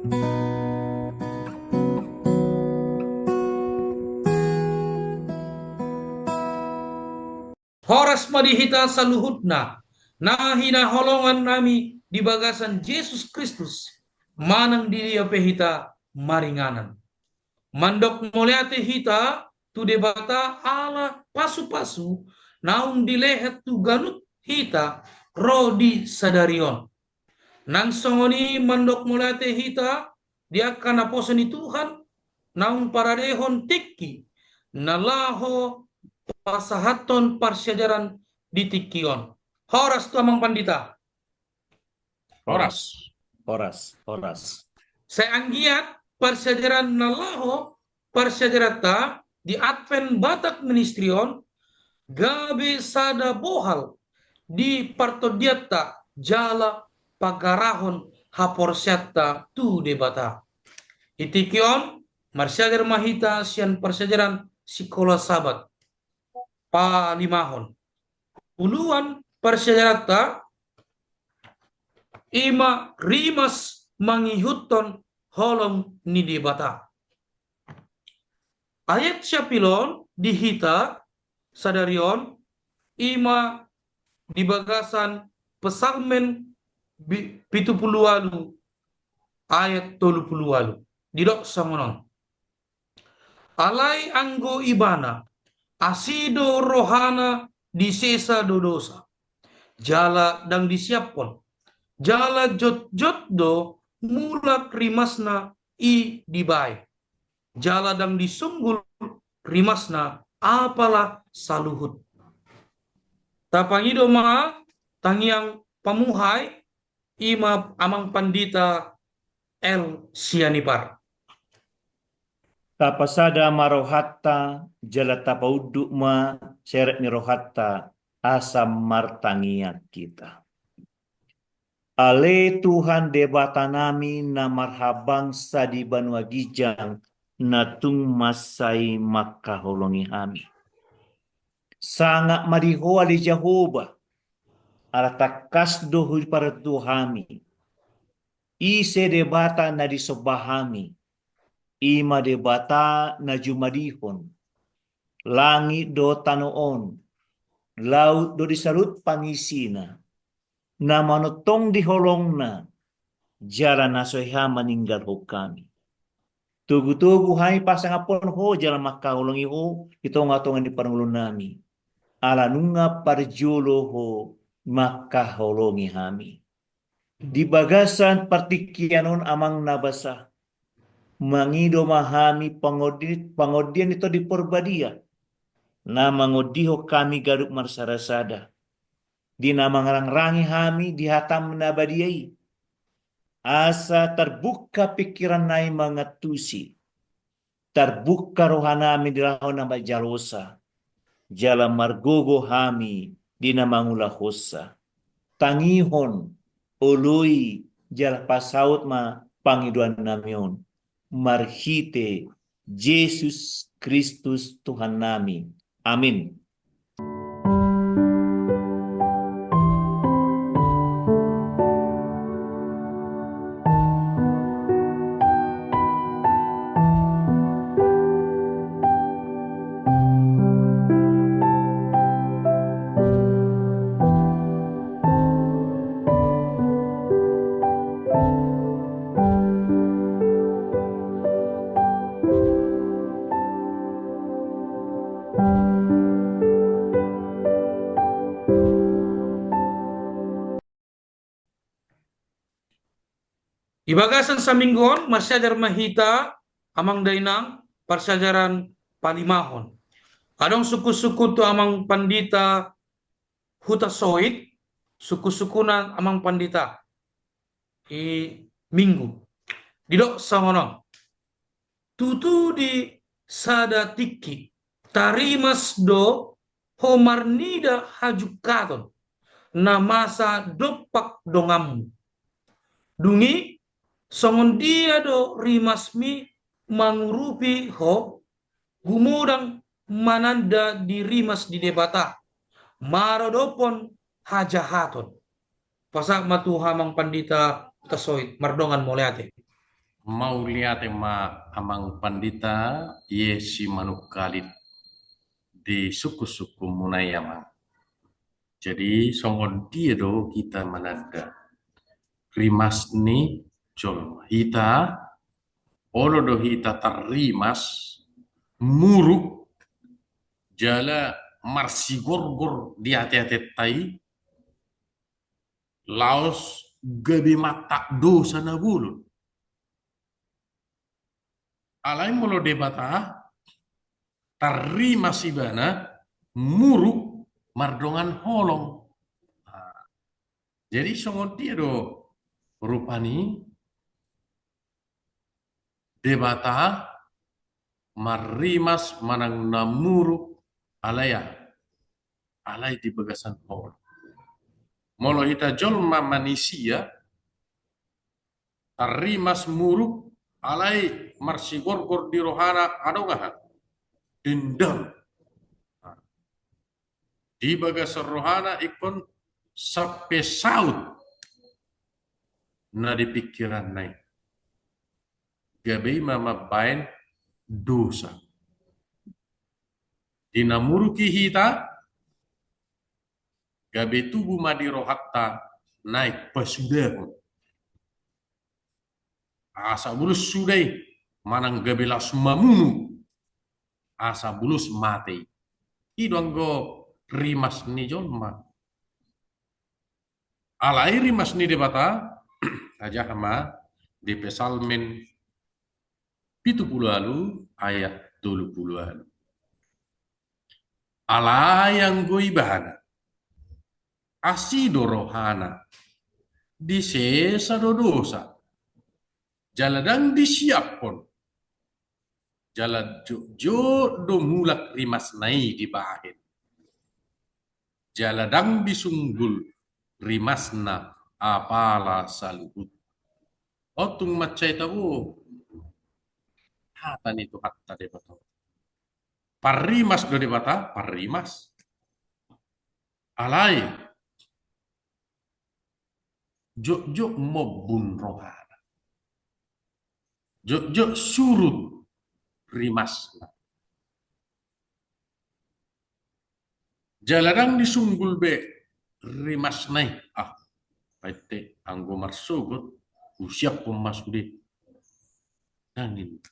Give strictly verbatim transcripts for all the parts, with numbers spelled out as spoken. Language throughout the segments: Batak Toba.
Horas ma di hita saluhutna, na hinaholongan nami di bagasan Jesus Kristus, manang di dia pe hita maringanan. Mandok mauliate hita tu Debata ala pasupasu naung dilehe tu ganup hita ro di sadari on. Nang songon i mandok mauliate hita di angka naposo ni Tuhan naung paradehon tingki na laho pasahathon parsiajaran di tingki on. Horas tu amang pandita. Horas. Horas, horas. Sai anggiat parsiajaran na laho parsiajaranta di Advent Batak Ministry on gabe sada bohal di partondianta jala pagarahon haporseaonta tu Debata. Di tingki on marsiajar ma hita sian parsiajaran Sikola Sabat palimahon. Uluan parsiajaranta i ma rimas mangihuthon holong ni Debata. Ayat siapilon di hita sadari on i ma di bagasan Psalmen bi-, pitu pulu ualu ayat tolu pulu ualu. Didok songon on. Alai anggo ibana, asi do rohana, disesa do dosa. Jala ndang disiaphon. Jala jotjot do mulak rimasna i dibaen. Jala ndang disunggul rimasna apala saluhut. Tapangido ma tangiang pamuhai i ma amang pandita L Sianipar. Tapasada ma rohanta, jala tapaunduk ma serep ni rohanta, asa martangiang hita. Ale Tuhan Debata nami na marhabangsa di banua ginjang, na tung mansai mangkaholongi hami. Sangap ma di Ho ale Jahowa, ala tangkas do huparungu hami. Ise Debata na disomba hami, i ma Debata na jumadihon langit dohot tano on, laut dohot di saluhut pangisina, na manongtong di holongna, jala na so hea maninggalhon hami. Togutogu hami pasangaphon Ho jala mangkaholongi Ho di tongatonga ni parngoluon nami. Ala nunga parjolo Ho mangkaholongi hami. Di bagasan partingkian on amang na basa, mangido ma hami pangondi-, pangondian ni Tondi Parbadia, na mangondihon hami ganup marsadasada, di na mangarangrangi hami di hataM na badia i, asa tarbuka pingkiran nami mangantusi, tarbuka roha nami di laho na manjalosa, jala margogo hami di na mangulahonsa. Tangihon, oloi, jala pasaut ma pangidoan nami on. Marhite Jesus Kristus Tuhan nami. Amin. Di bagasan saminggu on, marsiajar ma hita, amang dainang, parsiajaran palimahon. Adong sungkunsungkun tu amang pandita Hutasoit, sungkunsungkunna amang pandita i Minggu. Didok songon on. Tutu di sada tingki, tarimas do ho marnida hajungkaton, na masa dompak donganmu. Dung i, songon dia do rimasmi mangurupi ho, gumodang mananda di rimas di Debata, maradophon hajahaton. Pasahat ma tu ho amang pandita Hutasoit, mardongan mauliate. Mauliate ma amang pandita, i si manungkalit di sungkun-sungkunmuna i amang. Jadi songon dia do hita mananda rimas ni jolma? Hita olo do hita tarrimas, muruk, jala marsigorgor di ate-atenta i, laos gabe mantak dosa na bolon. Alai molo Debata, tarrimas ibana, muruk, mardongan holong. Nah, jadi songon dia do rupani Debata marrimas manang na muruk, alai aha? Alai di bagasan holong. Molo hita jolma manisia, tarrimas, muruk, alai marsigorgor di rohana adong aha? Dendam. Di bagasan rohana ingkon sampe saut na di pingkiranna i. Gabe i ma mambaen dosa. Di na muruk i hita, gabe tubu ma di rohanta naeng pasudahon. Asa bulus suda i, manang gabe laos mamunu, asa bulus mate i. I do anggo rimas ni jolma. Alai rimas ni Debata, tajaha ma di Psalmen pitu pulu ualu ayat tolu pulu ualu. Alai anggo ibana, asi do rohana, disesa do dosa, jala ndang disiaphon, jala jotjot do mulak rimasna i dibahen, jala ndang disunggul rimasna apala saluhut. Otung mansai tabo hata ni Tuhanta Debata. Parrimas do Debata, parrimas. Alai jotjot mobbun rohana. Jotjot surut rimasna. Jala ndang disunggul be rimasna i. Ah, painte anggo marsogot, husiaphon ma sude. Ndang ninna.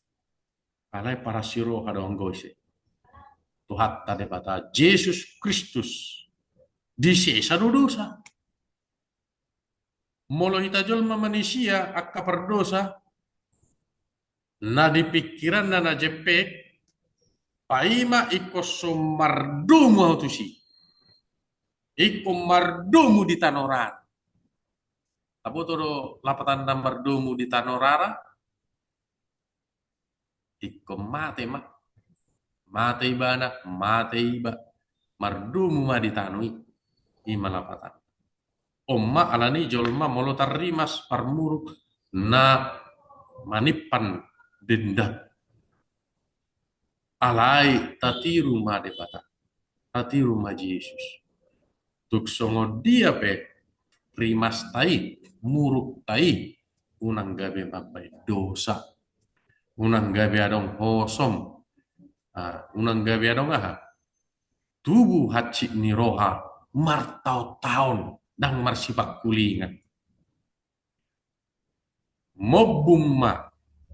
Alai parasi roha do anggo ise? Tuhanta Debata, Jesus Kristus. Disesa do dosa. Molo hita jolma manisia angka pardosa, na di pingkiranna na jempek, paima ingkon so mardomu ahu tusi. Ingkon mardomu di tano rara. Taboto do lapatanna mardomu di tano rara? Ingkon mate ma. Mate ibana, mate iba. Mardomu ma di tano i. I ma lapatan. On ma alani jolma molo tarrimas parmuruk na manimpan dendam. Alai tatiru ma Debata, tatiru ma Jesus. Tung songon dia pe rimasta i, murukta i, unang gabe mambaen dosa, unang gabe adong hosom, ah, unang gabe adong aha? Tubu hansit ni roha martaon-taon ndang marsipangkulingan. Mobbun ma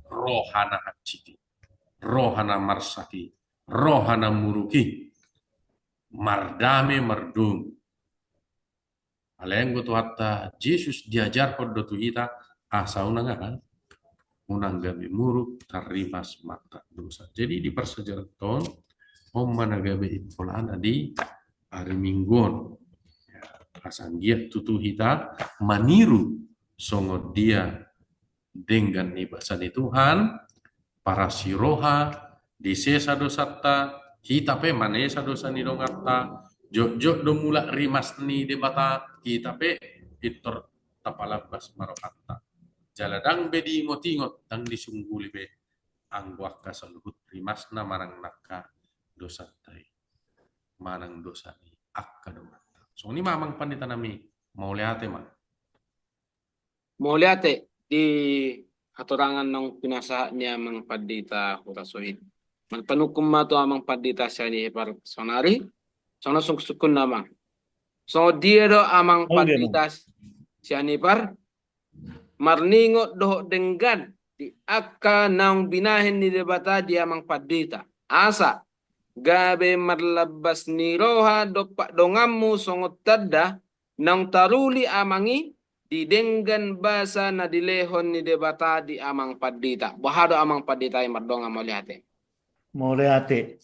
roha na hansit i, roha na marsak i, roha na muruk i, mardame mardomu. Alai anggo Tuhanta Jesus diajarhon do tu hita asa unang aha? Unang gabe muruk, tarrimas, mantak dosa. Jadi di parsiajaran on, on ma na gabe inkolana di ari Minggu on. Ya, asa anggiat tutu hita maniru songon dia denggan ni basa ni Tuhan, parasi roha, disesa dosanta, hita pe manesa dosa ni donganta, jotjot do mulak rimas ni Debata, hita pe pintor tapalambas ma rohanta. Jala ndang be diingot-ingot, ndang disungguli be anggo angka saluhut rimasna manang angka dosanta i, manang dosa ni angka donganta. Songon i ma amang pandita nami, mauliate ma. Mauliate di hatorangan naung pinasahat ni amang pandita Hutasoit. Marpanungkun ma tu amang pandita sian i par sonari, songon on sungkunsungkunna amang. Songon dia do amang pandita sian i par marningot dohot denggan di angka naung binahen ni Debata di amang pandita. Asa gabe marlambas ni roha dompak donganmu songon tanda naung taruli amang i di denggan basa na dilehon ni Debata di amang pandita. Boha do amang pandita i mardongan mauliate. Mauliate.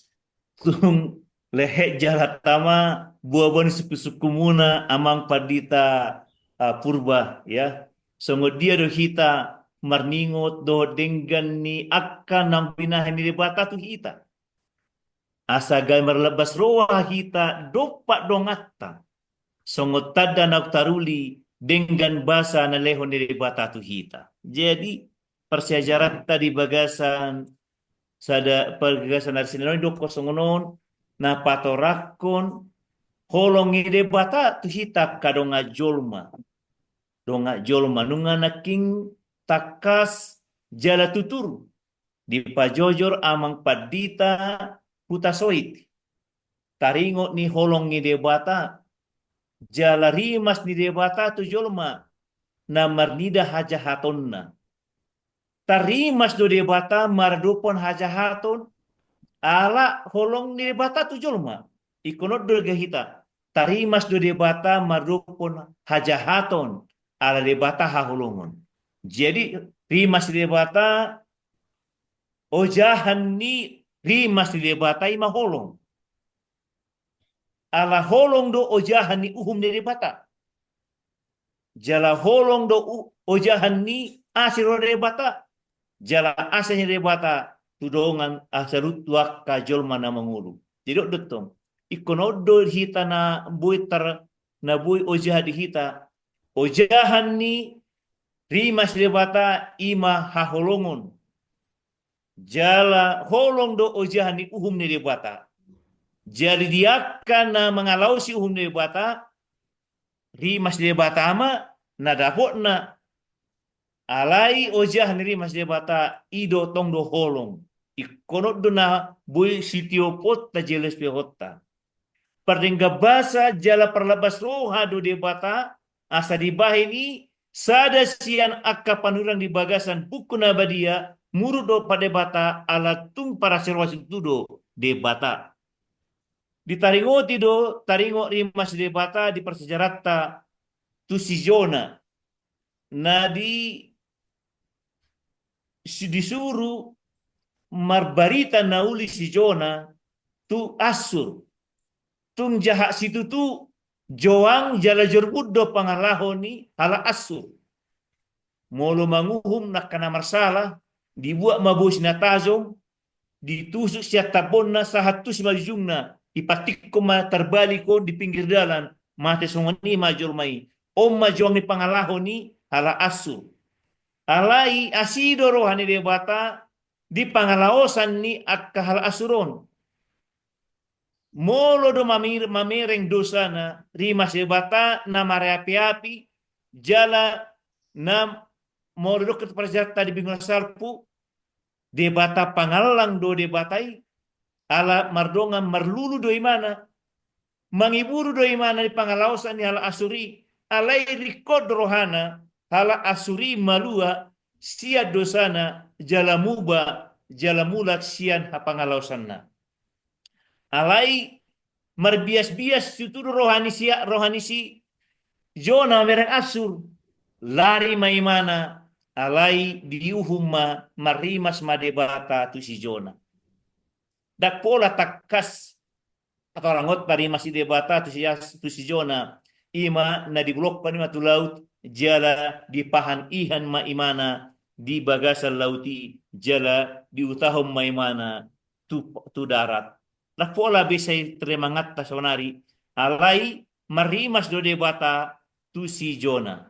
Tung lehet jala tama boa-boa ni sungkunsungkunmuna amang pandita, ah, Purba, ya. Songon dia do hita marningot dohot denggan ni angka naung binahen ni Debata tu hita. Asa gabe marlambas roha hita dompak donganta. Songon tanda naung taruli denggan basa na lehon ni Debata tu hita. Jadi, parsiajaranta di bagasan sada, bagasan ari Senin on didokkon songon on, na patorangkon holong ni Debata tu hita angka dongan jolma. Dongan jolma nunga nangkin tangkas jala tutur dipajojor amang pandita Hutasoit. Taringot ni holong ni Debata, jala rimas ni Debata tu jolma na marnida hajahatonna. Tarimas do Debata maradophon hajahaton, ala holong ni Debata tu jolma. Ingkon on do gabe hita. Tarimas do Debata maradophon hajahaton, ala Debata haholongon. Jadi, rimas ni Debata, ojahan ni rimas ni Debata i ma holong. Ala holong do ojahan ni uhum ni Debata. Jala holong do u-, ojahan ni asi ni roha ni Debata. Jala asi ni Debata tu dongan, asa saluhut tu angka jolma na mangolu. Jadi on do tong. Ingkon on do hita na boi tar-, na boi ojahan di hita. Ojahan ni rimas Debata i ma haholongon. Jala holong do ojahan ni uhum ni Debata. Jadi di angka na mangalaosi uhum ni Debata, rimas ni Debata ma na dapotna. Alai ojahan ni rimas ni Debata i do tong do holong. Ingkon on do na boi sitioponta jala sitioponta. Pardenggan basa jala parlambas roha do Debata, asa dibahen i sada sian angka panurirang di bagasan buku na badia, muruk do pa Debata, ala tung parasi roha situtu do Debata. Ditaringoti do, taringot rimas Debata di parsiajaranta tu si Jona. Na di, si-, disuru marbarita na uli si Jona tu Assur. Tung jahat situtu joang jala jorbut do pangalaho ni halak Assur. Molo manguhum angka na marsala, dibuat ma bosi na tajom, ditusuk sian tambonna sahat tusi ma ujungna, dipatikko ma tarbalik on di pinggir dalan, mate songon i ma jolma i. On ma joang ni pangalaho ni halak Assur. Alai asi do roha ni Debata di pangalaosan ni angka halak Assur on. Molo do mamir-, mamereng dosana, rimas Debata na marapi-api, jala na molo didok parsiajaranta di bingung salpu, Debata pangallang do Debata i, ala mardongan marlulu do imana, mangiburu do imana di pangalaosan ni halak Assur i, alai ringkot do rohana, halak Assur i malua sian dosana, jala muba, jala mulak sian hapangalaosanna. Alai marbias-bias situtu do roha ni si, roha ni si Jona mamereng Assur, lari ma imana, alai diuhum ma, marrimas ma Debata tu si Jona. Ndang pola tangkas, atau rangot tarimas ni Debata tu si As-, tu si Jona, i ma na dibulokkon i ma tu laut, jala dipahan ihan ma imana di bagasan laut i, jala diutahon ma imana tu, tu darat. Ndang pola be sai taremanganta saonari, alai marrimas do Debata tu si Jona.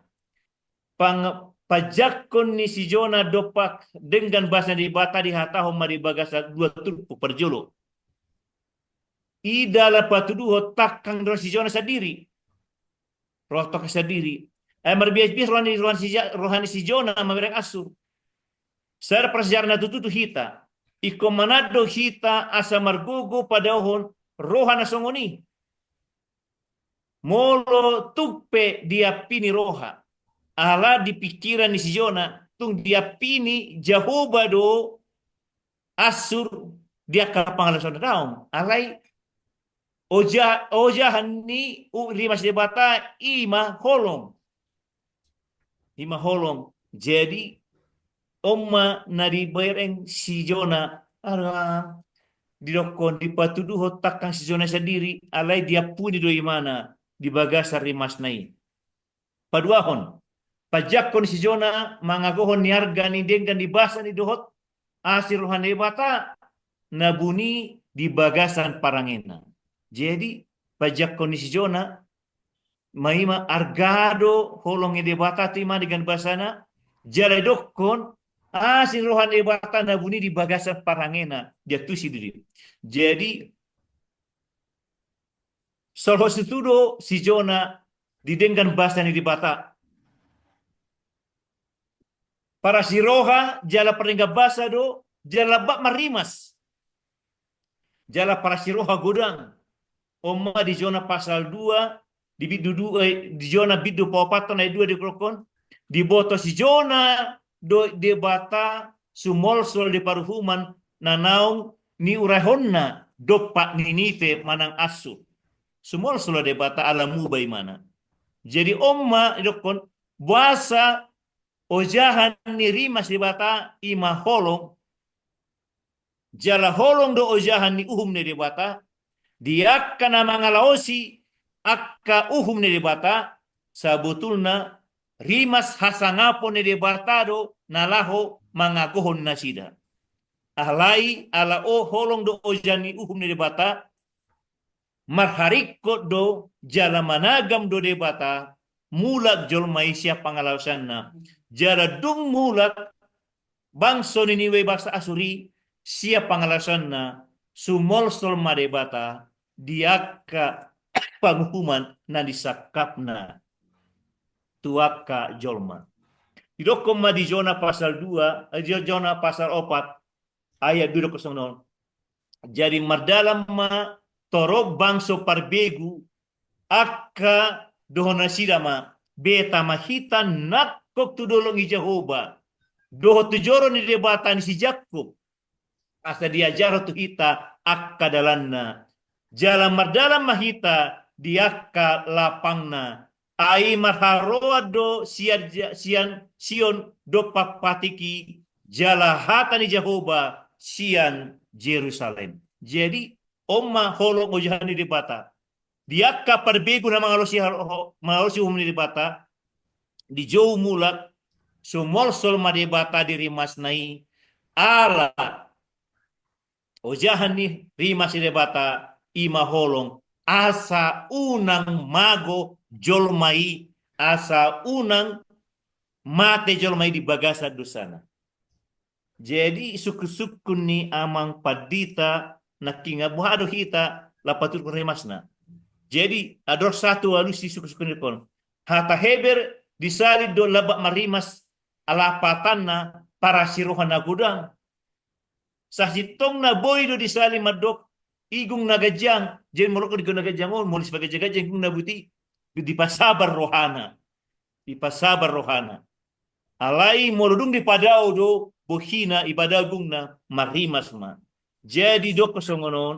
Pang-, panjangkon ni si Jona dompak denggan basa ni Debata dihatahon ma di bagasan dua turpuk. Parjolo, i dalan patuduhon tangkang do si Jona sandiri. Roha tangkang sandiri. Ai marbias-bias roha ni, roha ni si Ja-, roha ni si Jona mamereng Assur. Sada parsiajaran na tutu tu hita. Ingkon manat do hita asa margogo padaohon roha na songon i. Molo tung pe diampini roha, ala di pikiran ni si Jona, tung diampini Jahowa do Assur di angka pangalaosion na daong. Alai oja-, ojahan ni u-, rimas Debata i ma holong. I ma holong. Jadi, on ma na dibereng si Jona, ala didokkon, dipatuduhon tangkang si Jona sandiri, alai diampuni do ibana di bagasan rimasna i. Paduahon, panjangkon ni si Jona mangagohon ni arga ni denggan ni basa ni dohot asi roha ni Debata na buni di bagasan parangena. Jadi, panjangkon ni si Jona, ma i ma arga do holong ni Debata tu ibana denggan basana, jala didokkon asi roha ni Debata na buni di bagasan parangena, diantusi do dia. Jadi, solhot situtu do si Jona di denggan basa ni Debata. Parasi roha jala pardenggan basa do, jala lambat marrimas. Jala parasi roha godang. On ma di Jona pasal dua, di bindu dua, eh, di Jona bindu paopathon ayat dua didokkon, diboto si Jona do Debata sumolsol di paruhuman na naung niurahonna dompak Ninive manang Assur. Sumolsol Debata ala muba ibana. Jadi on ma didokkon, boasa ojahan ni rimas Debata i ma holong, jala holong do ojahan ni uhum ni Debata, di angka na mangalaosi angka uhum ni Debata, sabotulna rimas hasangapon ni Debata do na laho mangagohon nasida. Alai ala o-, holong do ojahan ni uhum ni Debata, marharingkot do jala managam do Debata mulak jolma i sian pangalaosionna. Jala dung mulak bangso Ninive, bangso Assur i sian pangalaosionna, sumolsol ma Debata di angka panguhuman na nisangkapna tu angka jolma. Didokkon ma di Jona pasal dua, eh, Jo-, Jona pasal opat, ayat dua didokkon songon on. Jadi mardalan ma torop bangso parbegu, angka dohonon nasida ma, beta ma hita nangkok tu dolok ni Jahowa, dohot tu joro ni Debata ni si Jakkob, asa diajarhon tu hita angka dalanna. Jala mardalan ma hita di angka lapangna. Ai marharoan do sian, sian Sion dompak patik i, jala hata ni Jahowa sian Jerusalem. Jadi, on ma holong ojahan ni Debata. Di angka parbegu na mangalaosi, mangalaosi uhum ni Debata, dijou mulak, sumolsol ma Debata di rimasna i, ala ojahan ni rimas ni Debata i ma holong, asa unang mago jolma i, asa unang mate jolma i di bagasan dosana. Jadi sungkun-sungkun ni amang pandita nangkin, boha do hita laho paturut rimasna. Jadi adong satu alusi sungkun-sungkun ni kon. Hata Heber disalin do lambat marrimas, lapatanna parasi roha na godang. Sasintongna boi do disalin mandok igung na ganjang, jadi molo igung na ganjang on, molo sipaganjang-ganjang igung na buti, dipasabar rohana. Dipasabar rohana. Alai molo dung dipadao do bohina, dipadao igungna, marrimas ma. Jadi didokkon songon on,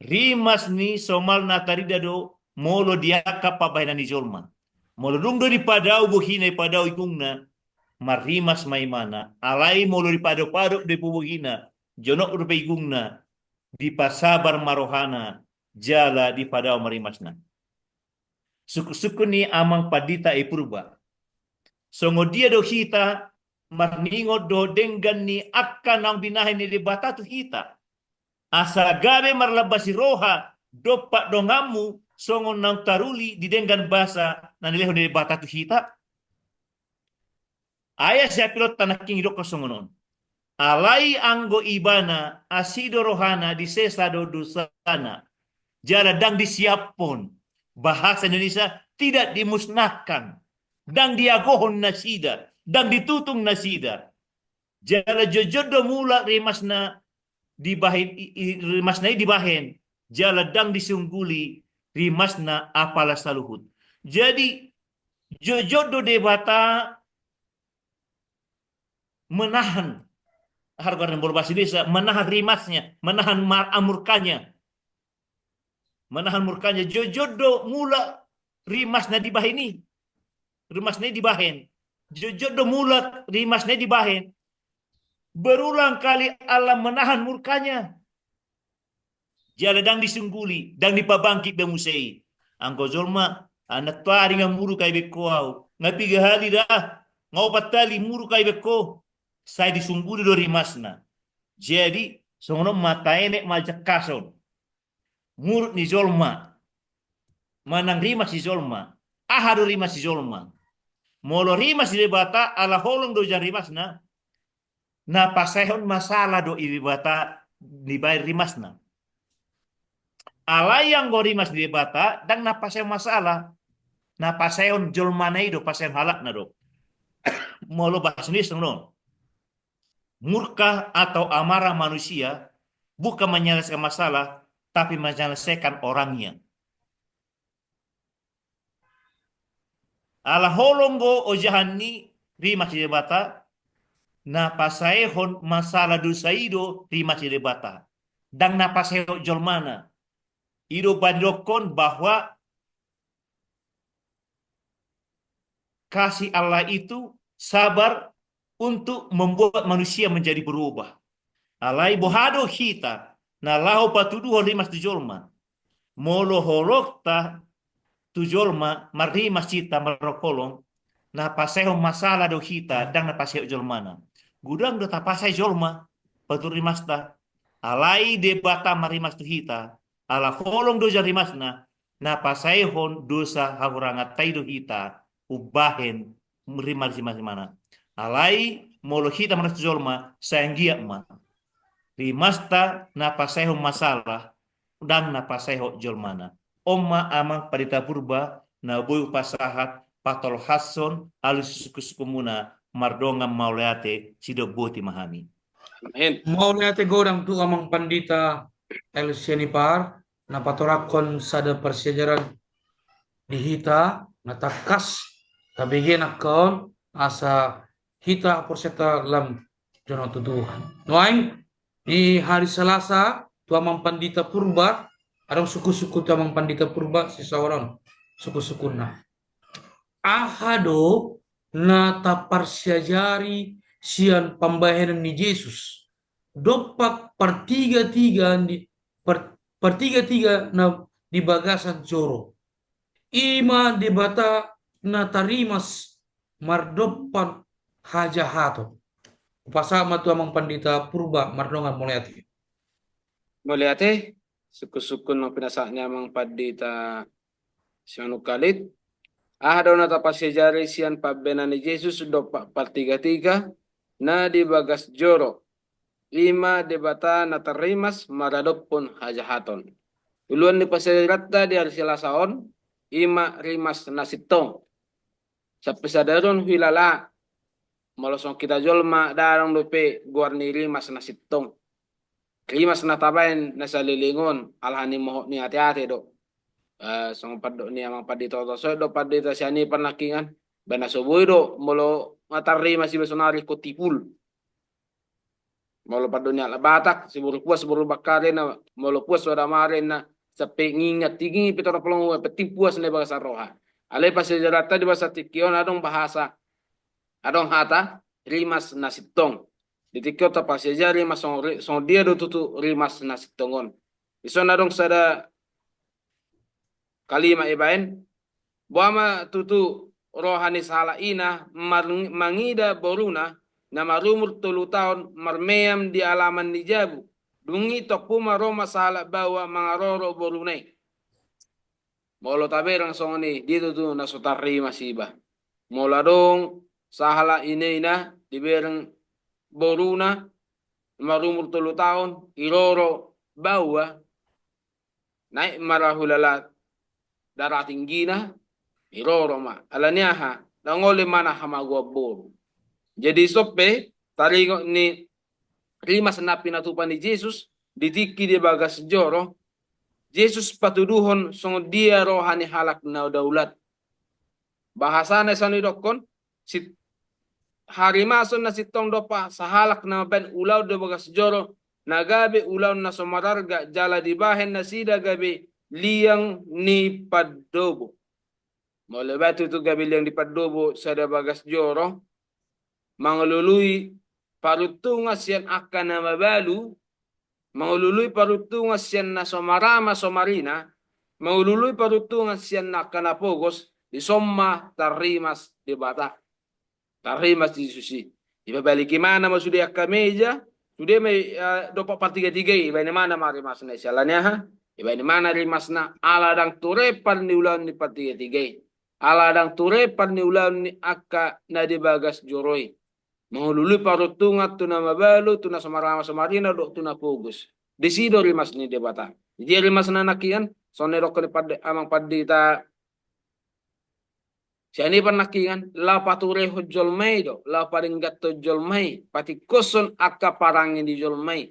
rimas ni somal na tarida do molo di angka pambahenan ni jolma. Molo dung do dipadao bohina, dipadao igungna, marrimas ma ibana. Alai molo dipadop-adop do bohina, jonok dope igungna, dipasabar ma rohana, jala dipadao ma rimasna. Sungkun-sungkun ni amang pandita i Purba. Songon dia do hita marningot dohot denggan ni angka naung binahen ni Debata tu hita. Asa gabe marlambasi roha dompak donganmu songon naung taruli di denggan basa na nilehon ni Debata tu hita. Ayat siapilonta nangkin didokkon songon on. Alai anggo ibana asi do rohana, disesa do dosana. Jala ndang disiaphon. Bahasa Indonesia, tidak dimusnahkan. Ndang diagohon nasida, ndang ditutung nasida. Jala jotjot do mulak rimasna dibahen, i, i, rimasna i dibahen, jala ndang disungguli rimasna apala saluhut. Jadi, jotjot do Debata menahan, aha do goarna molo bahasa Indonesia, menahan rimasnya, menahan mar-, murkanya. Menahan murkanya, jotjot do mulak rimasna dibahen i. Rimasna i dibahen. Jotjot do mulak rimasna i dibahen. Berulang kali Allah menahan murkanya. Jala ndang disungguli, ndang dipabangkit be muse i. Anggo jolma, anantuari nga muruk aibengko au. Nga piga hali da, nga opat hali muruk aibengko. Sai disungguli do rimasna. Jadi, songon on ma taenek ma jangkason. Muruk ni jolma. Manang rimas ni jolma. Aha do rimas ni jolma? Molo rimas ni Debata, ala holong do ojahan rimasna, na pasaehon masalah do i Debata dibahen rimasna. Alai anggo rimas ni Debata, ndang na pasaehon masalah. Na pasaehon jolmana i do, pasaehon halakna do. Molo bahasa Indonesia songon on. Murka atau amarah manusia bukan menyelesaikan masalah, tapi menyelesaikan orangnya. Ala holong do ojahan ni rimas ni Debata, na pasaehon masalah dosa i do rimas ni Debata. Ndang na pasaehon jolmana. I do umbahen didokkon bahwa kasih Allah itu sabar untuk membuat manusia menjadi berubah. Alai boha do hita na laho patuduhon rimas tu jolma? Molo holongta tu jolma marrimas hita marholong, na pasaehon masalah do hita, ndang na pasaehon jolmana. Godang do tapasae jolma patuduhon rimasta. Alai Debata marrimas tu hita, ala holong do ojahan rimasna, na pasaehon dosa hahuranganta i do hita umbahen rimas, rimas, rimana. Alai molo hita marrimas tu jolma, sai anggiat ma rimasta na pasaehon masalah, ndang na pasaehon jolmana. On ma Amang Pandita Purba na boi hupasahat patolhashon alusi sungkunsungkunmuna mardongan mauliate sidok boti ma hami. Amin. Mauliate godang tu Amang Pandita L. Sianipar, na patorangkon sada parsiajaran di hita, na tangkas, tabege nangkin on, asa hita haporseaonta lam jonok tu Tuhan. Nuaeng, di hari Salasa, tu Amang Pandita Purba, adong sungkunsungkun tu Amang Pandita Purba, sisahoron sungkunsungkunna. Aha do na taparsiajari sian pambahenan ni Jesus dompak partigatiga ni, par-, partigatiga na di bagasan joro. I ma Debata na tarimas mardompan hajahaton. Hupasahat ma tu Amang Pandita Purba mardongan mauliate. Mauliate, sungkunsungkun na pinasahat ni Amang Pandita Simanungkalit. Aha do na taparsiajari sian pambahenan ni Jesus dompak partigatiga na di bagas joro, i ma Debata na tarrimas maradophon hajahaton. Uluan ni parsiajaranta di ari Salasa on, i ma rimas na sintong. Sampe sadari on huilala, molo songon hita jolma, ndang adong dope goar ni rimas na sintong. Rimas na tabaen na saleleng on, alahan ni mohop ni ateate do. Eh, songon pandok ni Amang Pandita Oto, songon do Pandita Sianipar nangkiningan, baen na so boi do, molo nga tarrimas iba sonari ingkon tipul. Molo pandok ni halak Batak, siboru puas boru bangkare na, molo puas sada mare na, sampe ngingat tinggi pe torop long, penting puas na di bagasan roha. Alai parsiajaranta di bagasan tingki on adong bahasa, adong hata, rimas na sintong. Di tingki on taparsiajari ma songon ri-, songon dia do tutu rimas na sintong on. Dison adong sada kalimat ibaen, boha ma tutu roha ni sahalak ina mar-, mangida boruna na marumur tolu taon marmeam di alaman ni jabu, dung i tompu ma ro ma sahalak baoa mangaroro boruna i. Molo tabereng songon i, dia tutu na so tarrimas iba? Molo adong sahalak ina i na dibereng boruna marumur tolu taon, iroro baoa, naek ma ra hulala darah tinggina, iroro ma. Alani aha? Ndang olo manahan hamagoan boru. Jadi dison pe, taringot ni rimas na pinatupa ni Jesus di tingki di bagas joro, Jesus patuduhon songon dia roha ni halak na daulat. Bahasana i songon i dokkon, si-, harimason na sintong dompak sahalak na mambahen ulaon di bagas joro, na gabe ulaon na so mararga jala dibahen nasida gabe liang ni pandobo. Molo bahen tutu gabe liang ni pandobo sada bagas joro, mangolului paruntungan sian angka na mabalu, mangolului paruntungan sian na so marama so marina, mangolului paruntungan sian angka na pogos, dison ma tarrimas Debata. Tarrimas Jesus i. Dipabalik ibana ma sude angka meja, sude ma, eh, dompak partigatiga i, dibahen ibana ma rimasna i, siala ni aha? Dibahen ibana rimasna ala ndang ture parniulaon ni partigatiga i. Ala ndang ture parniulaon ni angka na di bagas joro i. Mangolului paruntungan tu na mabalu, tu na so marama so marina, dohot tu na pogos. Disi do rimas ni Debata. Jadi rimasna nangkiningan, songon na didokkon ni pande-, amang pandita sian i, pernah nangkiningan, laho paturehon jolma i do, laho paringgathon jolma i, patingkoshon angka parange ni jolma i.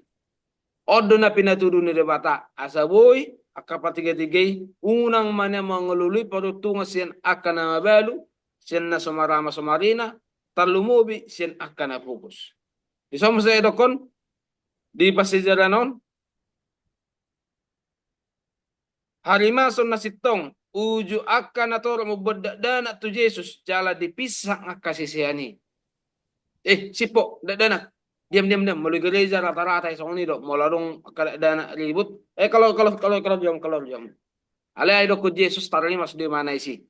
On do na pinatudu ni Debata, asa boi angka partigatiga i, unang ma nian mangolului paruntungan sian angka na mabalu, sian na so marama so marina, tarlumobi sian angka na pogos. Dison muse didokkon di parsiajaran on, harimason na sintong, uju angka na torop mamboan dakdanak tu Jesus, jala dipinsang angka sisean i. Eh, sip ho, dakdanak. Diam, diam, diam. Molo di gereja rata-rata i songon i do. Molo adong angka dakdanak ribut. Eh, keluar, keluar, keluar, keluar, jom, keluar, jom. Alai didokkon Jesus tarrimas do ibana disi.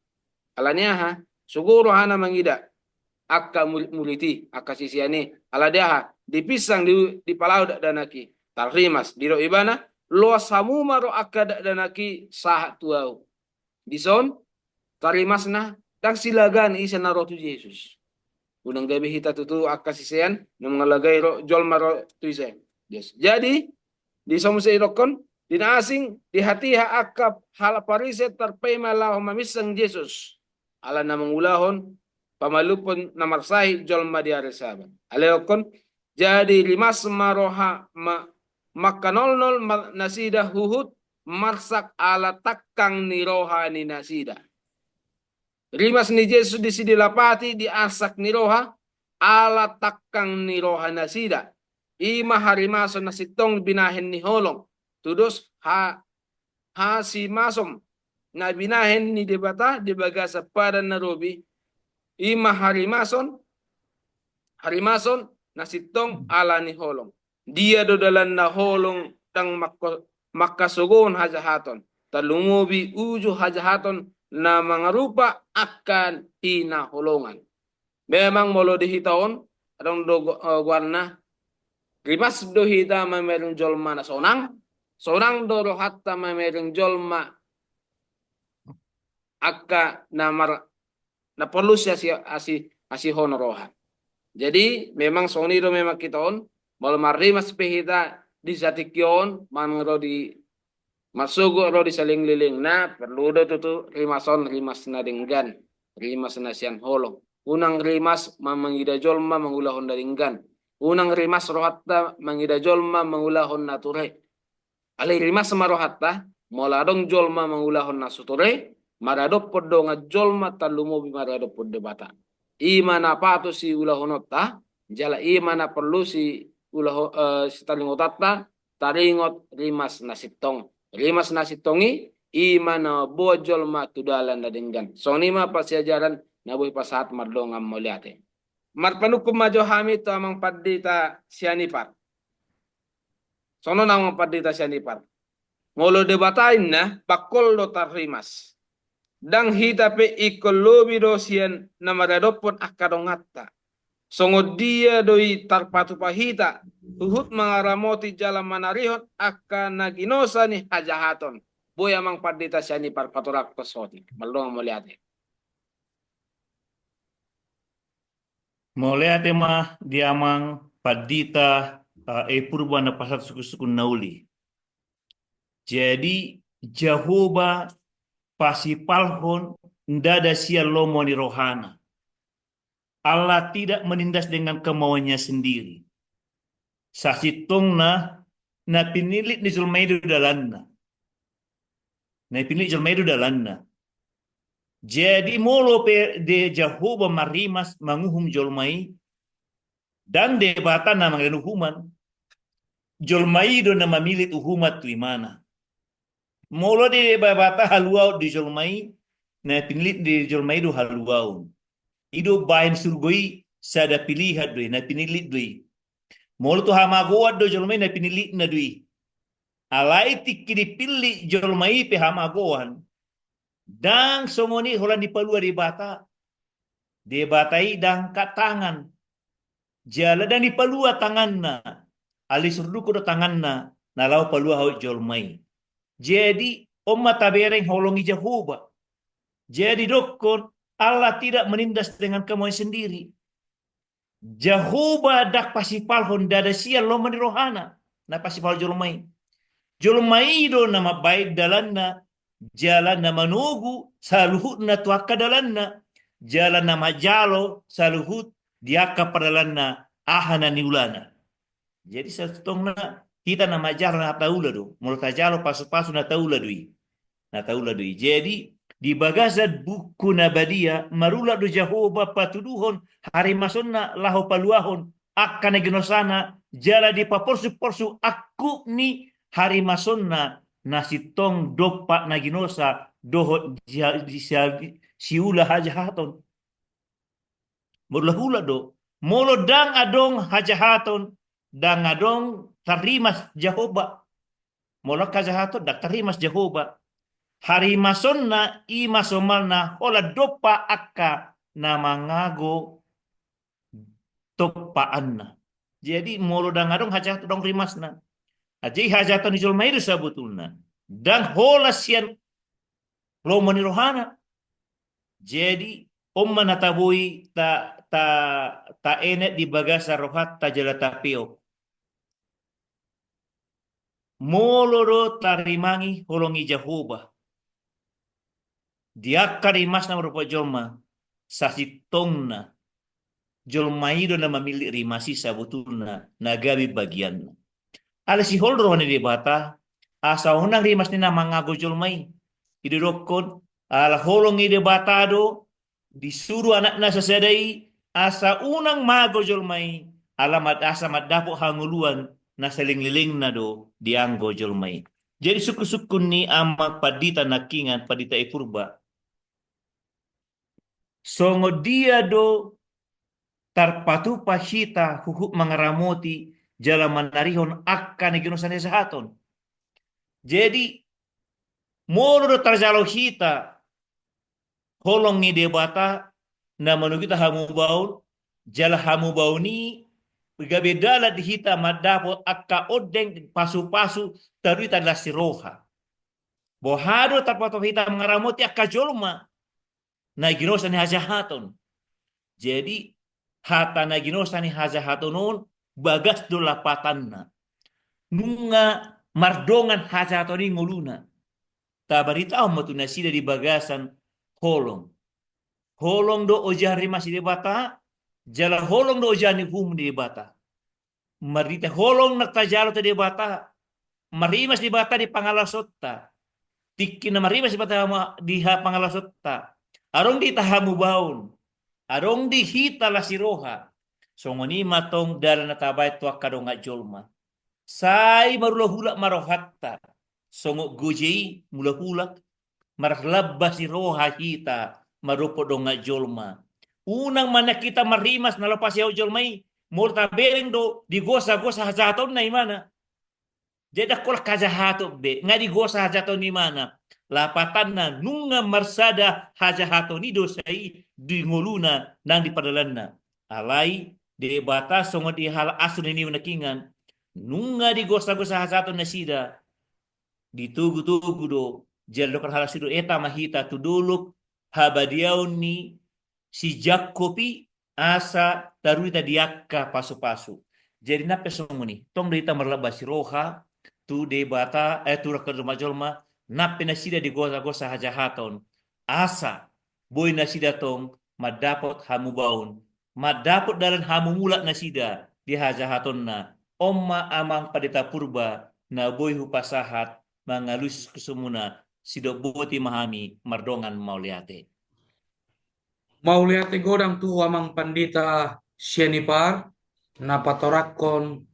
Ala ni aha? Sogo rohana mangida angka murid-murid i, angka sisean i. Ala ni aha? Dipinsang, di, dipalao dakdanak i. Tarrimas, didok ibana, loas hamu ma ro angka dakdanak i sahat tu ahu. Dison, tarrimasna, ndang silagan ise na ro tu Jesus. Unang gabe hita tutu angka sisean, na mangalagai ro, jolma ro tu ise. Yes. Jadi, dison muse didokkon, di na asing, di hatiha angka halak Parise tarpaima laho maminsang Jesus. Ala na mangulahon pamalumhon na marsahit jolma di ari Sabat. Alai didokkon, jadi rimas ma roha ma-, mangkanolnol ma-, nasida huhut marsak ala tangkang ni roha ni nasida. Rimas ni Jesus disi dilapati di arsak ni roha, ala tangkang ni roha nasida. I ma harimason na sintong binahen ni holong. Tudos ha-, hasimason na binahen ni Debata di bagasan padan na robi. I ma harimason, harimason na sintong ala ni holong. Dia do dalan na holong ndang mangko-, mangkasogohon hajahaton, tarlumobi uju hajahaton na mangarupa angka hinaholongan. Memang molo di hita on, adong do go-, eh, goarna, rimas do hita mamereng jolma na sonang, sonang do rohanta mamereng jolma angka na mar-, na porlu si asi-, asi-, asihon roha. Jadi, memang songon i do memang hita on, molo marrimas pe hita di satingki on, manang ro di marsogot ro di salelenglelengna, porlu do tutu rimas on, rimas na denggan, rimas na sian holong. Unang rimas ma-, mangida jolma mangulahon na denggan. Unang rimas rohanta mangida jolma mangulahon na ture. Alai rimas ma rohanta, molo adong jolma mangulahon na so ture, maradophon dongan jolma tarlumobi maradophon Debata. I ma na patut siulahononta, jala i ma na porlu siulaho-, eh, sitaringotanta, taringot rimas na sintong. Rimas na sintong i, i ma na mamboan jolma tu dalan na denggan. Songon i ma parsiajaran na boi pasahat, mardongan mauliate. Marpanungkun ma jo hami tu amang pandita Sianipar. Songon on amang pandita Sianipar. Molo Debata inna, bangkol do tarrimas. Ndang hita pe ingkon lobi do sian na maradophon angka donganta. Songon dia do i tarpatupa hita, huhut mangaramoti jala manarihon angka na ginosa ni hajahaton. Boi amang pandita Sianipar patorangkon saotik. Mardongan mauliate. Mauliate ma di amang pandita, eh, E Purba na pasahat sungkunsungkun na uli. Jadi, Jahowa pasipalhon ndada sian lomo ni rohana. Allah tidak menindas dengan kemauannya sendiri. Sasintongna, na pinillit ni jolma i do dalanna. Na pinillit jolma i do dalanna. Jadi molo pe Jahowa marrimas manguhum jolma i, ndang Debata na mangalehon uhuman. Jolma i do na mamillit uhuman tu imana. Molo Debata haluaon di jolma i, na pinillit ni jolma i do haluaon. I do bahen surgo i sada pilihan do i, na pinillit do i. Molo tu hamagoan do jolma i, na pinillitna do i. Alai tingki dipillit jolma i pe hamagoan, ndang songon i holan dipalua Debata. Debata i ndang angkat tangan. Jala ndang dipalua tanganna. Alai disurduk do tanganna na laho paluahon jolma i. Jadi on ma tabereng holong ni Jahowa. Jadi didokkon, Allah tidak menindas dengan kemauan sendiri. Jahowa ndang pasipalhon ndada sian lomo ni rohana na pasipalhon jolma i. Jolma i do na mambahen dalanna, jala na manogu saluhutna tu angka dalanna, jala na manjalo saluhut di angka pardalanna aha na niulana. Jadi sasintongna hita na manjalo na taula do. Molo tajalo pasupasu na taula do i. Na taula do i. Jadi di bagasan buku na badia, marula do Jahowa patuduhon harimasonna laho paluahon angka na ginosana, jala dipaporsuporsu angkup ni harimasonna na sintong dompak na ginosa dohot di, di, di, siula hajahaton. Marulahula do. Molo ndang adong hajahaton, ndang adong tarrimas Jahowa. Molo hajahaton ndang tarrimas Jahowa. Harimasonna i ma somalna holan dompak angka na mangago tompaanna. Jadi molo ndang adong hajahaton, ndang rimasna. Jadi hajahaton ni jolma i do sabotulna. Ndang holan sian lomo ni rohana. Jadi on ma na taboi ta, ta, taenet di bagasan rohanta jala tapeop. Molo do tarimangi holong ni Jahowa di angka rimasna mardapot jolma, sasintongna jolma i do na mamillit rimas i sabotulna na gabe bagianna. Alai sihol do roha ni Debata asa unang rimas ni na mangago jolma i. I do didokkon, ala holong ni Debata do disuru anakna sasada i asa unang mangago jolma i, ala mad, asa mandapot hangoluan na salelenglelengna do dianggo jolma i. Jadi sungkunsungkun ni amang pandita nangkiningan, pandita i Purba, songon dia do tarpatupa hita huhut mangaramoti jala manarihon angka na ginosa ni hajahaton? Jadi molo do tarjalo hita holong ni Debata na manogu hita hamubaon, jala hamubaon i gabe dalan di hita mandapot angka ondeng pasupasu taruhon hita las ni roha. Boha do tarpatupa hita mangaramoti angka jolma na ginosa ni hajahaton? Jadi hata na ginosa ni hajahaton on bagas do lapatanna. Nunga mardongan hajahaton i ngoluna. Tabaritahon ma tu nasida di bagasan holong. Holong do ojahan rimas ni Debata, jala holong do ojahan ni uhum ni Debata. Marhite holong na tajalo tu Debata, marrimas Debata di pangalasonta. Tingki na marrimas Debata di pangalasonta, adong di hita hamubaon, adong di hita las ni roha. Songon i ma tong dalan na tabaen tu angka dongan jolma. Sai marulahula ma rohanta, songon goje i mulahulak, marlambas ni roha hita mandapot dongan jolma. Unang ma nian hita marrimas na laho pasehon jolma i, molo tabereng do digosagosa hajahatonna imana. Jadi ndang holan hajahaton be, nga digosa hajahaton imana. Lapatanna nunga marsada hajahaton i dosa i di ngoluna nang di pardalanna. Alai Debata songon di halak Asur Niniwe nangkiningan, nunga digosagosa hajahaton nasida, ditogutogu do, jala didok halak Asur do, eta ma hita tu dolok habadiaon ni si Jakkob i asa taruhon hita di angka pasupasu. Jadi nang pe songon i, tong do hita marlambas ni roha tu Debata, eh, tu angka jolma-jolma, nang pe nasida digosagosa hajahaton, asa boi nasida tong mandapot mandapot dalan hamumulak nasida di hajahatonna. On ma Amang Pandita Purba na boi hupasahat mangalusi suksukmuna, sidok boti ma hami mardongan mauliate. Mauliate godang tu Amang Pandita Sianipar na patorangkon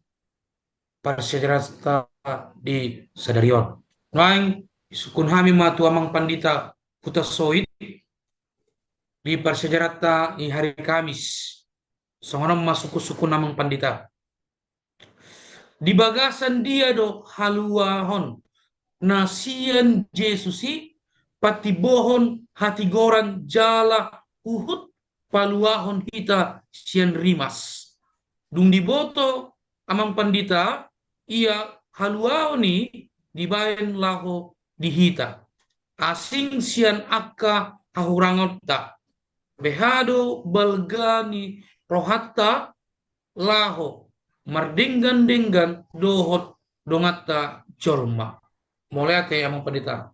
parsiajaranta di sadari on. Nuaeng sungkun hami ma tu Amang Pandita Hutasoit di parsiajaranta di hari Kamis. Songon on ma sungkun-sungkun Amang Pandita. Di bagasan dia do haluaon na sian Jesus i patimbohon hatigoran jala huhut paluahon hita sian rimas. Dung diboto Amang Pandita, ia haluaon i dibaen laho di hita. Asing sian angka hahurangonta. Beha do balga ni rohanta laho mardenggan-denggan dohot donganta jolma. Mauliate Amang Pandita.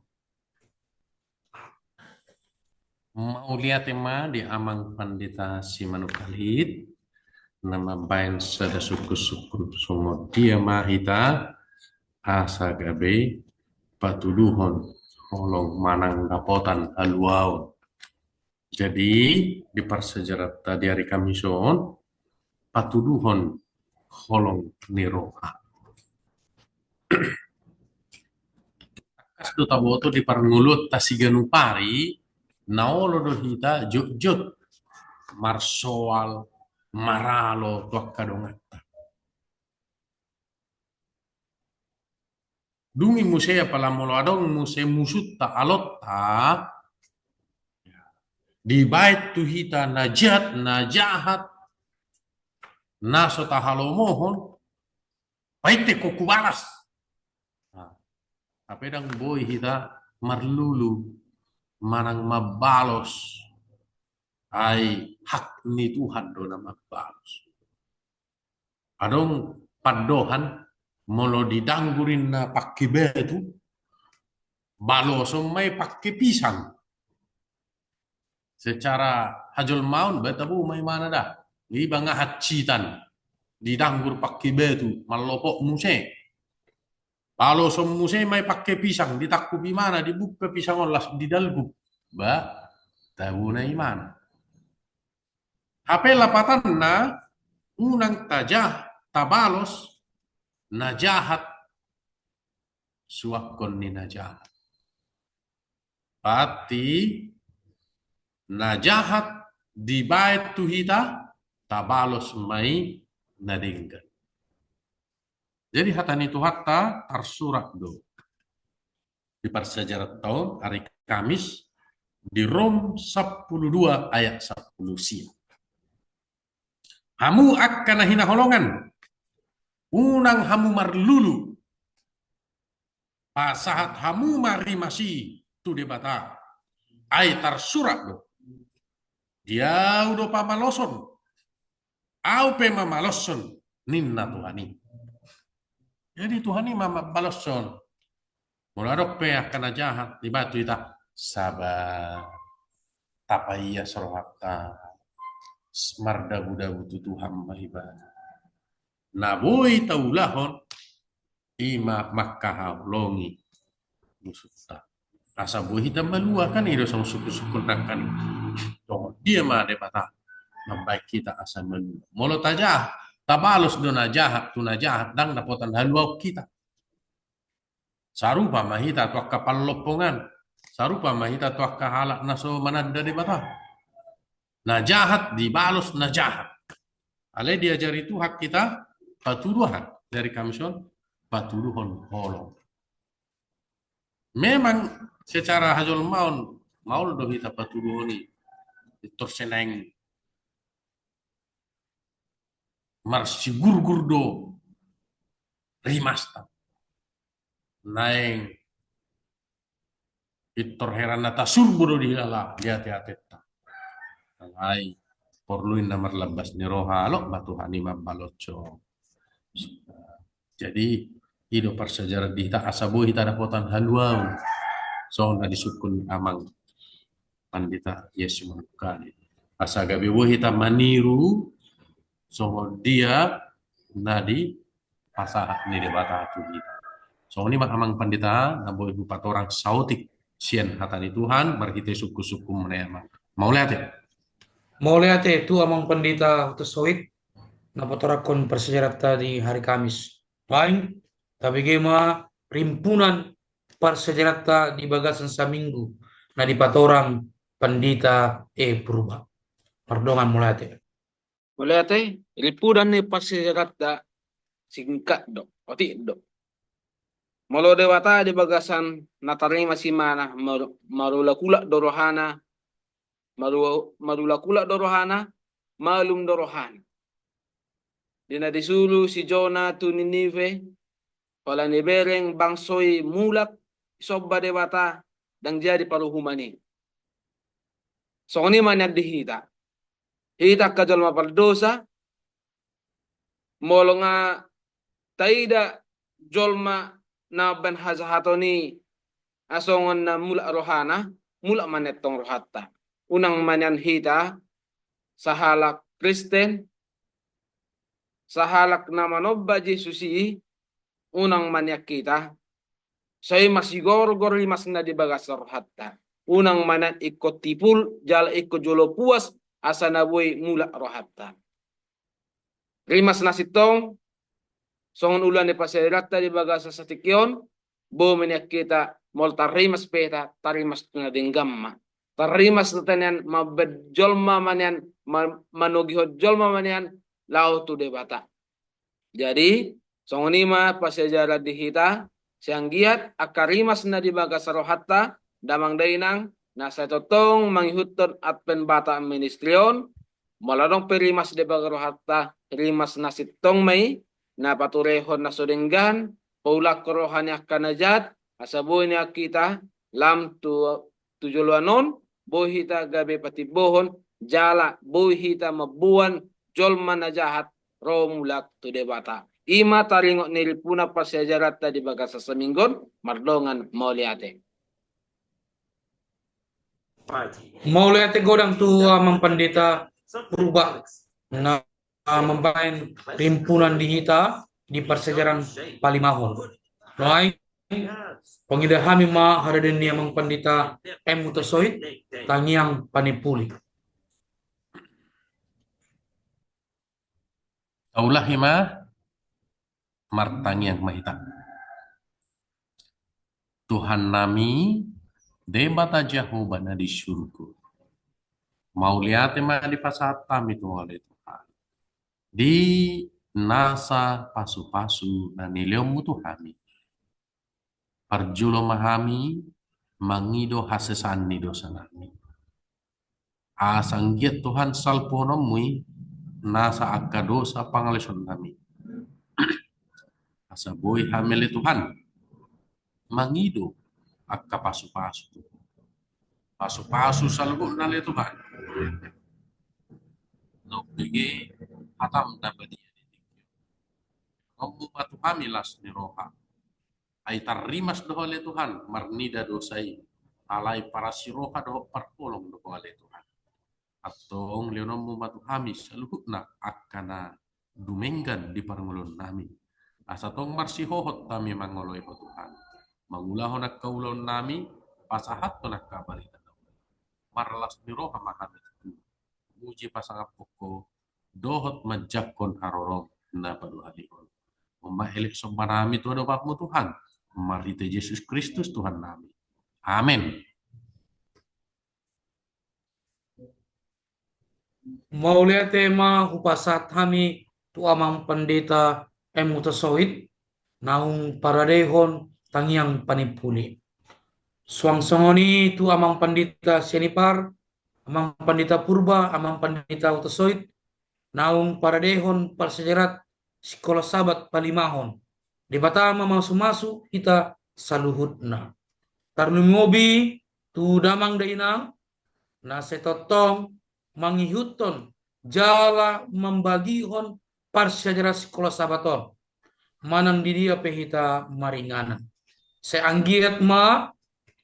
Mauliate ma di Amang Pandita Simanungkalit, na mambaen sada sungkun-sungkun. Songon dia ma hita asa gabe patuduhon holong manang dapotan haluaon. Jadi di parsiajaranta di hari Kamis on, patuduhon holong ni roha. Tangkas do taboto di parngoluonta siganup ari, na olo do hita jotjot marsoal, maralo tu angka donganta. Dung i muse apala molo adong muse musunta alonta, dibaen tu hita na jat, na jahat, na so tahalomohon, baen pe ho hubalas. Nah, hape ndang boi hita marlulu manang mambalos, ai hak ni Tuhan do na mambalos. Adong pandohan, molo didanggur inna pake batu, baloson ma i pake pisang. Secara hajolmaon, ba tabo ma imana da. Iba nga hansitan, didanggur pake batu, mallopok muse. Baloson muse ma i pake pisang, ditangkup imana, dibuka pisang on laos didalgup. Ba, tabo na imana. Hape lapatanna, unang tajah, tabalos na jahat suangkon ni na jahat. Berarti na jahat dibaen tu hita, tabalos ma i na denggan. Jadi hata ni Tuhanta tarsurat do di parsiajaranta on ari Kamis di Rom sampulu dua ayat sampulu sia. Hamu angka na hinaholongan, unang hamu marlulu, pasahat hamu ma rimas i tu Debata. Ai tarsurat do, di ahu do pamaloson, ahu pe mamaloshon, ninna Tuhan i. Jadi Tuhan i ma mambaloshon. Molo adong pe angka na jahat, dibaen tu hita, sabar. Tapaias rohanta, mardabu-dabu tu Tuhan ma ibana. Na boi taulahon, i ma mangkaholongi musunta. Asa boi hita malua, kan i do songon sungkun-sungkun nangkin i. Songon dia ma Debata mambaen hita asa malua. Molo tajah, tabalos do na jahat tu na jahat, ndang dapotan haluaon hita. Sarupa ma hita tu angka pallompongan, sarupa ma hita tu angka halak na so mananda Debata. Na jahat dibalos na jahat. Alai diajari Tuhan hita patuduhon, dari Kamis on, patuduhon holong. Memang secara hajolmaon maol do hita patuduhon i, pintor sai naeng marsigurgur do rimasta. Naeng pintor heran na tasurbo do di hilala di ate-atenta. Alai porlu inna marlambas ni roha, loas ma Tuhan i mambaloshon. Jadi i do parsiajaran di hita asa boi hita dapotan haluaon. Songon na disungkun amang pandita Yesus manungkun i. asa gabe boi hita maniru songon dia na dipasahat ni Debata tu hita. Songon i ma amang pandita na boi hupatorang saotik sian hata ni Tuhan marhite sungkun-sungkunmuna i amang. Mauliate. Mauliate tu amang pandita Huta Soit na patorangkon parsiajaranta di hari Kamis. Lain, tabege ma rimpunan parsiajaranta di bagasan saminggu na dipatorang pandita E Purba. Pardongan mauliate. Mauliate, rimpunan ni parsiajaranta singkat do, otik do. Molo Debata di bagasan na tarrimas imana, mar-, marulak-ulak do rohana, maru-, marulak-ulak do rohana, malum do rohana. Di na disuru si Jona tu Ninive, holan dibereng bangso i mulak, disomba Debata, ndang jadi paruhuman i. Songon i ma nian di hita. Hita angka jolma pardosa, molo nga taida jolma na baen hajahaton i, songon na mulak rohana, mulak ma nian tong rohanta. Unang ma nian hita, sahalak Kristen, sahalak na manomba Jesus i, unang ma nian hita, sai masigorgor rimasna di bagasan rohanta. Unang ma nian ingkon tipul, jala ingkon jolo puas, asa na boi mulak rohanta. Rimas na sintong, songon ulaon ni parsiajaranta di bagasan saonari on, boi ma nian hita molo tarrimas pe hita, tarrimas tu na denggan ma. Tarrimas hita nian mambaen jolma ma nian, ma-, manogihon jolma ma nian, laho tu Debata. Jadi, songon i ma parsiajaran di hita, sai anggiat angka rimas na di bagasan rohanta, damang dainang, na sai tongtong mangihuthon Advent Batak Ministry on, molo adong pe rimas di bagasan rohanta, rimas na sintong ma i, na paturehon na so denggan, paulakhon roha ni angka na jat, asa boi nian hita, lam tu, tu joloan on, boi hita gabe patimbohon, jala boi hita mamboan jolma na jahat, ro mulak tu Debata. I ma taringot ni rimpunan parsiajaranta di bagasan saminggu on, mardongan mauliate. Mauliate godang tu amang pandita Purba na mambaen rimpunan di hita di parsiajaran palimahon. Nuaeng, pangida hami ma haradeon ni amang pandita M Huta Soit, tangiang panimpuli. Taulahi ma, martangiang ma hita. Tuhan nami, Debata Jahowa na di surgo. Mauliate ma dipasahat hami tu Ho ale Tuhan. Di nasa pasu-pasu na nilehonmu tu hami. Parjolo ma hami mangido hasesaan ni dosa nami. Asa anggiat Tuhan salpuhononmu i nasa angka dosa pangalaosion nami. Asa boi hami ale Tuhan mangido angka pasu-pasu. Pasu-pasu saluhutna ale Tuhan. Nunga bege hatam na badia di tingki on. Nilehonmu ma tu hami las ni roha. Ai tarrimas do Ho ale Tuhan marnida dosa i. Alai parasi roha dohot parholong do Ho ale Tuhan. Antong lehononmu ma tu hami saluhutna angka na dumenggan di parngoluon nami. Asa tong marsihohot hami mangoloi Ho Tuhan. Mangulahon angka ulaon nami, pasahathon angka barita na uli. Marlas ni roha ma hami tu Ho. Muji pasangaphon Ho, dohot manjangkon haroro na paduahalihon. On ma elek somba nami tu adopanmu Tuhan, marhite Jesus Kristus Tuhan nami. Amen. Mauliate ma hupasahat hami tu amang pandita M Huta Soit, naung paradehon tangiang panimpuli. Suang songon i tu amang pandita Sianipar, amang pandita Purba, amang pandita Huta Soit, naung paradehon parsiajaran sikola Sabat palimahon. Debata ma masu-masu hita saluhutna. Tarlumobi tu damang dainang, na sai tongtong mangihuthon jala mambagihon parsiajaran sikola Sabat on. Manang di dia pe hita maringanan. Sai anggiat ma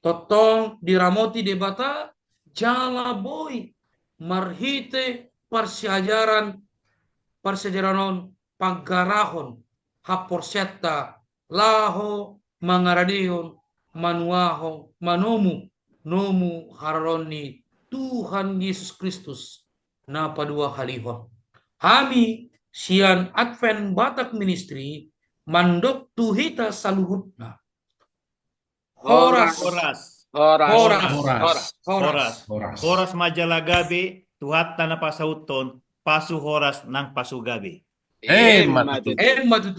tongtong diramoti Debata jala boi marhite parsiajaran, parsiajaran on panggarahon haporseaonta laho mangaradehon, manuahon, manomu, nomu haroro ni Tuhan Yesus Kristus na paduahalihon. Hami sian Advent Batak Ministry mandok tu hita saluhutna. Horas. Horas. Horas. Horas. Horas. Horas. Horas. Horas. Horas ma jala gabe, Tuhanta na pasauthon, pasu horas nang pasu gabe. Emma tutu. Emma tutu.